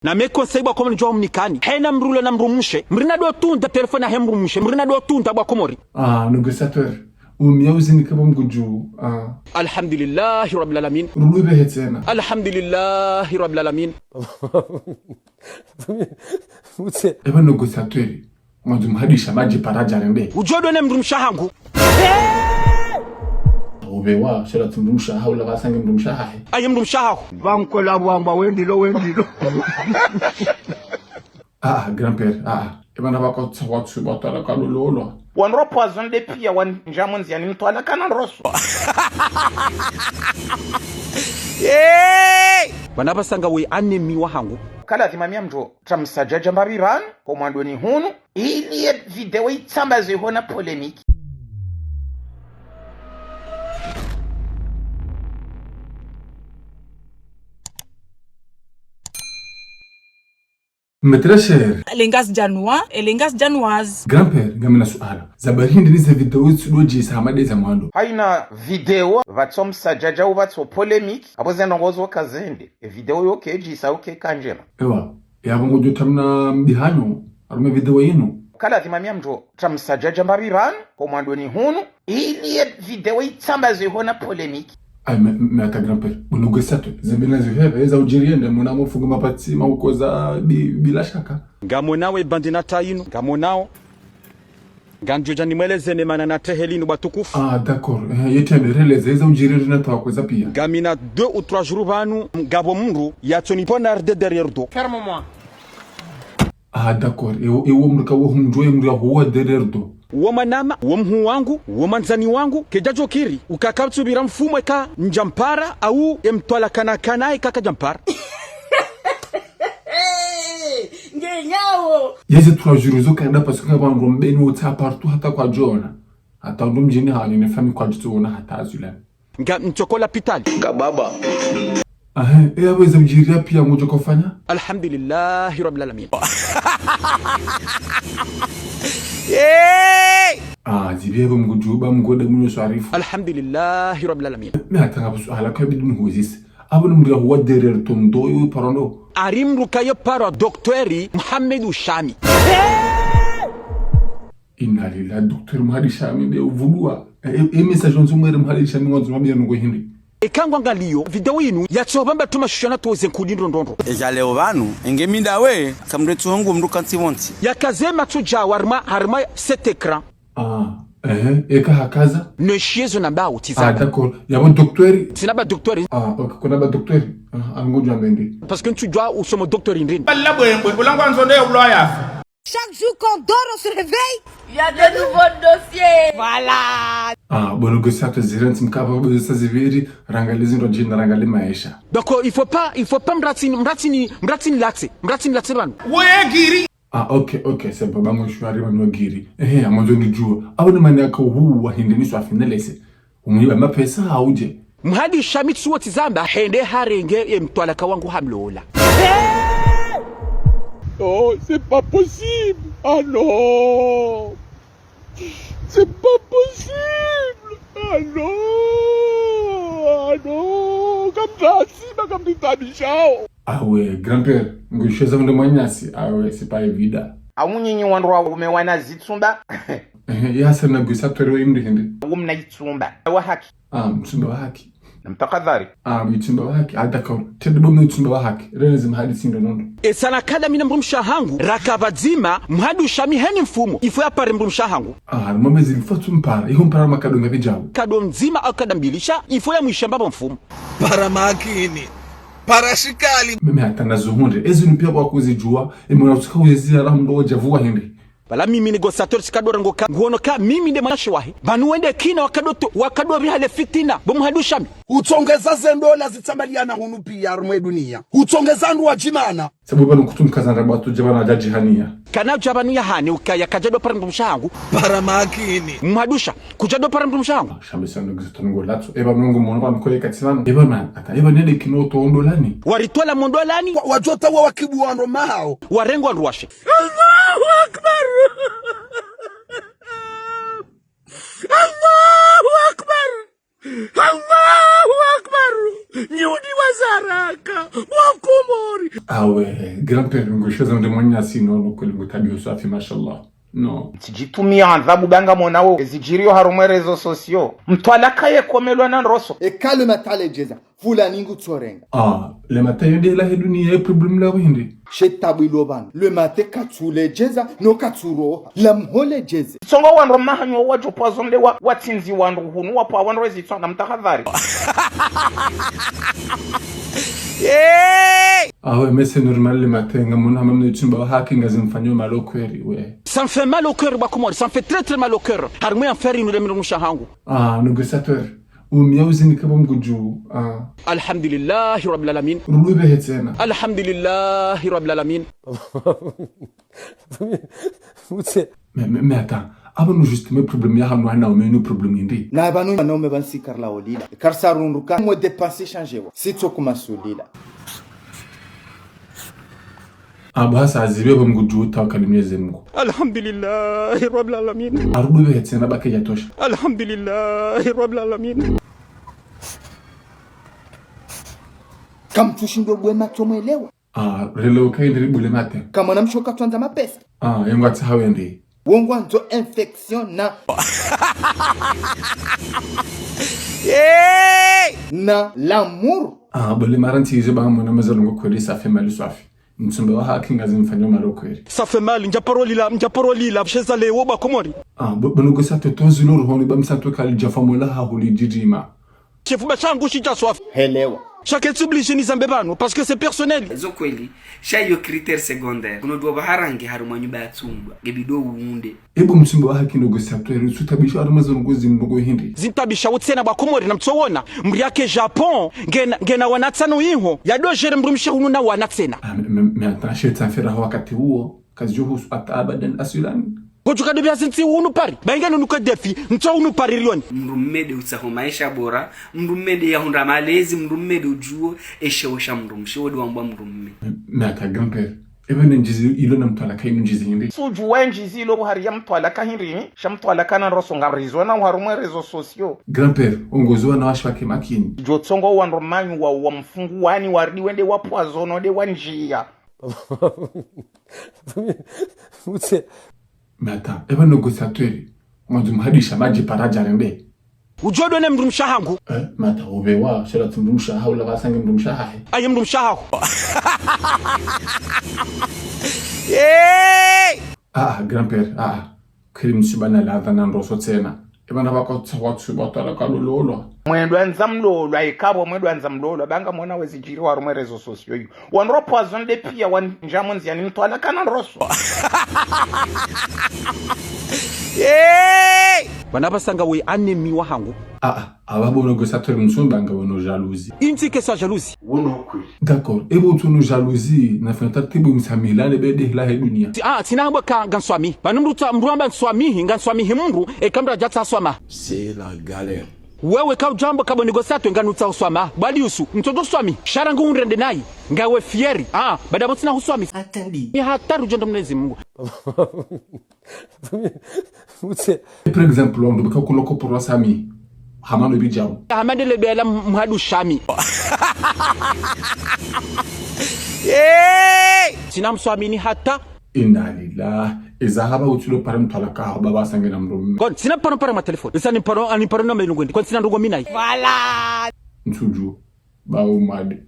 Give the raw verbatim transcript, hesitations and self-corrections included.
Na me conseil bwa Komori ndjo mnikani. Hena mdru ulo na mdrumshe. Mdru na do tunda telefoni yahe mdrumshe. Mdru na do tunda bwa Komori. Ah, négociateur. Umia uzinike bo mgudju. Ah. Alhamdulillahi Rabbil Alamin. Rulube hetsena. Alhamdulillahi Rabbil Alamin. Mutse. Eba négociateur. Mwandzo mhadisha madji para djarende. Udjo do ne mdrumshe wahangu. Ubewa, shela tsi mdrumshe wahaho, ula pvasa nge mdrumshe wahahe. Aye mdrumshe wahaho. Pvankola bwamba wendilo, wendilo. Ah, ah, grand-père, ah, ah. Eba na pvako tsa watsu, watwala kalololwa. Wandro poison de pia, wandjamo ndziani mtwala kana ndroso. Hey! Bana pvasa nga we anemi wahangu. Kala dhima mia mdjo. Tramsadjadja mbapvi pvanu, ho mwandoni hunu, ili ye video itsambaze hona polémique. Mes très chers. Les Ngazidjanois, les Ngazidjanoises. Grand-père, ngamina suala. Za bari hindri ni ze video itsudo djisa hama de za mwando. Haina video, pvatso msadjadja u pvatso polémique, abo ze ndrongo zo kazende. E video yo ke djisa, yo ke kandjema. Ewa. Yapvo ngodjo tamna mbihanyo, harumwa video yinu. Kala dhima mia mdjo, tramsadjadja mbapvi pvanu, ho mwandoni hunu, ili ye video itsambaze hona polémique. Ayi, mais, mais attends, grand-père, bo négociateur, ze bena zihebe, eza udjiri yende, mwana mfungu mapatsi, maukoza, bi-, bila shaka. Ngamonao e bandi na tayinu, ngamonao. Ngandjo dja nimweleze ne mana na teheli nu bwa tukufu. Ah, d'accord. Eh, yete abereleze, eza udjiri yende na tawa kweza pia. Ngamina deux ou trois jours pvanu, ngapvo mdru, yatsoni poignarder derrière dos. Ferme-moi. Ah, d'accord. Ewo, ewo mdru ka wo humdjuwa, ye mdru ya huwa derrière dos. Wo mwanama, wo mhuu wangu, wo mwandzani wangu, kedjadjo kiri, uka katsubira mfumo eka ndjampara, au emtwala kana kana eka kadjampara. Ngenyawo. Yeze trois jours zo kaenda parce que ngapvo wandru mbeni wotsa partout hata kwadjona. Hata wandru mdjini hanyu ne famille kwadjitsuona hata azulani. Nga mtsoko lapitali. Nga baba. Ahe, e apvo eza udjiri ya pia ngodjo kofanya? Alhamdulillahi Rabbil Alamin. Hey! Ah, zibi apvo mngudjuba mngode mnyo swarifu. Alhamdulillahi Rabbil Alamin. Mais attends, apvo suala kabidi nuhuzise. Apvo ni mdru ya huwa derrière ton dos, yo parondo. Hari mdru kayo paro docteur Mohamed Shami. Inna lillahi, docteur Mohamed Shami de uvudua. E, e, e message onzo mwere Mohamed Shami wandzo mabia nungo hindri. Eka ngwangaliyo video yinu, yatso pvamba tuma shushana toze nkudi ndrondrondro. Edja leo pvanu, enge mi ndawe, kamdru etsu hongu mdru kantsi pvontsi. Yakaze matso dja harumwa, harumwa cet écran. Ah, eh, eka hakaza? Ne shiezo na ba utizama. Ah, d'accord. Yapvo docteur? Tsina ba docteur. Ah, ok, kuna ba docteur. Ah, angodjo amende. Parce que ntsudjuwa usomo docteur ndrini. Balla bwembwe, ulangwa nzonde ya ulo yafa. Chaque jour qu'on dort, on se réveille. Il y a de nouveaux dossiers. Voilà. Ah, bo négociateur, zirentsi mkapvo, bo zisa zibiri, rangalie zindru djina, rangalie maesha. Donc, euh, il faut pas, il faut pas mratsini, mratsini, mratsini latse, mratsini latse pvanu. Woye giri. Ah, ok, ok, c'est bon, bango shwari pvanu giri. Ehe, amwandzo nidjuwe. Apvo ni mani yaka huu wa hindri ni swafi nelese. Umwiba mapesa auje. Mhadi Shami tsuwo tizamba hende harenge ye mtwalaka wangu hamlola. Oh, c'est pas possible. Ah non. C'est pas possible. Ah non. Ah non. Kamtasi, ba kamtitabishao. Ah ouais, grand-père, ngusheza mnde mwanyasi. Ah ouais, c'est pas évident. Au nyinyi wandru wa ume wana zitsumba. Ehe, ya sana gusa twero imri hende. Au mna itsumba wa haki. Ah, mtsumba wa haki. Namtakadhari. Ah, mtsumba wa haki. Ah, d'accord. Tede bo mtsumba wa haki. Rene zimhadisi ndrondrondro. E sana kada mina mdrumshe wahangu, raka pvadzima, Mhadi Shami heni mfumo. Il faut ya pare mdrumshe wahangu. Ah, mwame zilifo tsumpara. Iho mpara makado ngapvi djawo. Kado ndzima au kada mbili sha, il faut ya mwishamba pvo mfumo. Para makini. Para shikali. Mimi hata nazo hundre. Ezi ni pia kwa kuzidjuwa. Imo na utsika uzizi ya raha mdo djavuwa hindri. Pvala mimi négociateur tsikadora ngoka, nguono ka mimi nde mwanashe wahe. Pvanu wende kina wakado to, wakado pviha le fitina, bo Mhadi Shami. Utsongeza ze ndola zitsambaliana hunu pia harumwa e dunia. Utsongeza ndru wa djimana. Sabu pvanu kutsu mkaza ndrabo atu djabana djadjihania. Kana djabanu ya hane ukaya kadjado pare mdrumshe wahangu. Para makini. Mhadi Sha, kudjado pare mdrumshe wahangu. Shami sana négociateur ngo latso. Eba mnungu mwono pvanu koye katsivanu. Eba man, ata eba nede kino to ondolani. Waritwala mondolani. Wa-, wadjota wa wakibu wandru mahao. Warengwa ndruwashe. Allahu Akbar! Allahu Akbar! Allahu Akbar! Nyudi wa zaraka, wa Komori. Awe, grand-père, ngushoza mde mwanyasi no, no, kweli ngutabiho swafi, mashallah. No. Tsidjitumia adhabu banga mona wo, zidjiriyo harumwa réseaux sociaux. Mtwalaka ye komelwa na ndroso. Eka le mata le djeza, fulani ngutsorenga. Ah, le mata yo nde lahe dunia ye problème la hindri. She tabu ilo pvanu. Le mata katsu le djeza, no katsu roha. La mho le djeze. Tsongo wandru mahanyo wadjo pvwazo nde wa, watsindzi wandru hunu, wapvwa wandru wezi tsonga mtahadhari. Hey! Ah ouais, mais c'est normal, le mata, ngamona hama mne tsumba wa haki ngazimfanyo mal au cœur, ouais. Ça me fait mal au cœur, ba Komori, ça me fait très, très mal au cœur. Harumwa ye affaire inu le mdrumshe wahangu. Ah, négociateur. Umia uzini kaba mgudju. Ah. Alhamdulillahi Rabbil Alamin. Rulube hetsena. Alhamdulillahi Rabbil Alamin. Mutse. Mais, mais, mais attends. Aba no juste mes problèmes ya hanu hana ume no problème indi. Na aba no na ume ban si karla olila. Karsa runduka mo dépenser changer wa. Si tso kuma sulila. Aba hasa azibe ba mgudju tawakali Mwenyezi Mungu. Alhamdulillahi Rabbil Alamin. Arudube hetsena ba ke yatosha. Alhamdulillahi Rabbil Alamin. Kamtsushindo bwe matso mwelewa. Ah, relewo ka indri bule mata. Kamwana mshoka tsandza mapesa. Ah, yengwa tsi hawe ndi. Wongwa ndzo infection na. Hey! Na l'amour. Ah, bule mara ntsi izo ba mwana mazalungu kweli ça fait mal swafi. Mtsumba wa haki ngazimfanyo mal au cœur. Ça fait mal, ndja paroli la, ndja paroli la, sheza lewo ba Komori. Ah, bo, bo négociateur tonzi lo ruhoni ba msatu kali djafa mola ha huli djidjima. Shefu ba shangu shidja swafi. Helewa. Shake tsubli shini zambe pvanu, parce que c'est personnel. Zo kweli, sha iyo critère secondaire. Kuno dwa baharangi harumwa nyumba ya tsumbwa. Gebido uunde. Ebo mtsumba wa haki négociateur, usutabisha harumwa zo ngozi mbogo hindri. Zintabisha utsena ba Komori na mtsowona. Mri yake Japon, ngena, ngena wana tsanu iho. Ya do gérer mdrumshe hunu na wana tsena. Ah, mais, mais, mais attends, sheta mfera wakati uwo. Kazijo husu ata abadan asilani. Kojo kadebia zintsi hunu Paris. Ba inga nunu ke défi, ntso hunu Paris rioni. Mdrumme nde utsaho maesha bora, mdrumme nde yahundra malezi, mdrumme nde ujuo, eshewo sha mdrumshe, wo nde wambwa mdrumme. Mais attends grand-père. Ebe ne ndjizi ilo na mtwalaka inu ndjizi hindri. Suju we ndjizi ilo buhari ya mtwalaka hindri, sha mtwalaka na ndroso ngarizo na uharumwa réseaux sociaux. Grand-père, ongozi wana washe wake makini. Djo tsongo wandru manyu wa, wa mfungu wani waridi wende wa poison nde wa ndjia. Mutse. Mais attends, eba négociateur, mwandzo mhadisha madji para djarende. Ujo done mdrumshe wahangu. Eh, mais attends, obewa, shela tsi mdrumshe wahaho, la basange mdrumshe wahahe. Aye mdrumshe wahaho. Hey! Ah, ah, grand-père, ah, ah. Kiri msiba na ladha na ndroso tsena. Eba na bako tsa watsu batwala kalololwa. Mwendwa ndza mlolwa, ikabo mwendwa ndza mlolwa, banga mwana wezi djiri harumwa réseaux sociaux yu. Wandro poison nde pia wandjia mo ndziani mtwalaka na ndroso. Hey! Wana basanga we anemi wahangu. Ah, ah, aba bo négociateur mtsumba nga wono jalousie. Intsi ke sa jalousie. Wono kweli. D'accord, ebo tsono jalousie, na fanya tartibu msamihilane bede lahe dunia. Ti, ah, tsina hamba ka nganswami. Pvanu mdru tsa, mdru amba nswamihi, nganswamihi mdru, eka mdru ajatsa swama. C'est la galère. Wewe ka ujambo kabo négociateur nganutsa uswama. Bwali usu, mtoto swami. Sha rangu unrende nayi. Ngawe fieri. Ah, bada bo tsina huswami. Attendez. Ni hatari ujo ndo Mwenyezi Mungu. Mutse. Par exemple, wandru bika kuno koporwa sami. Hama no bijau. Hama ndele bela mhadu shami. Hey! Tsina mswamini hata. Inna lillah. Eza haba utsulo pare mtwalaka haba basange na mdrumme. Kon, tsina paro pare ma téléphone. Esa ni paro, ani paro na mailungu ndi. Kon tsina ndrongo mi nayi. Voilà. Ntsuju. Ba umade.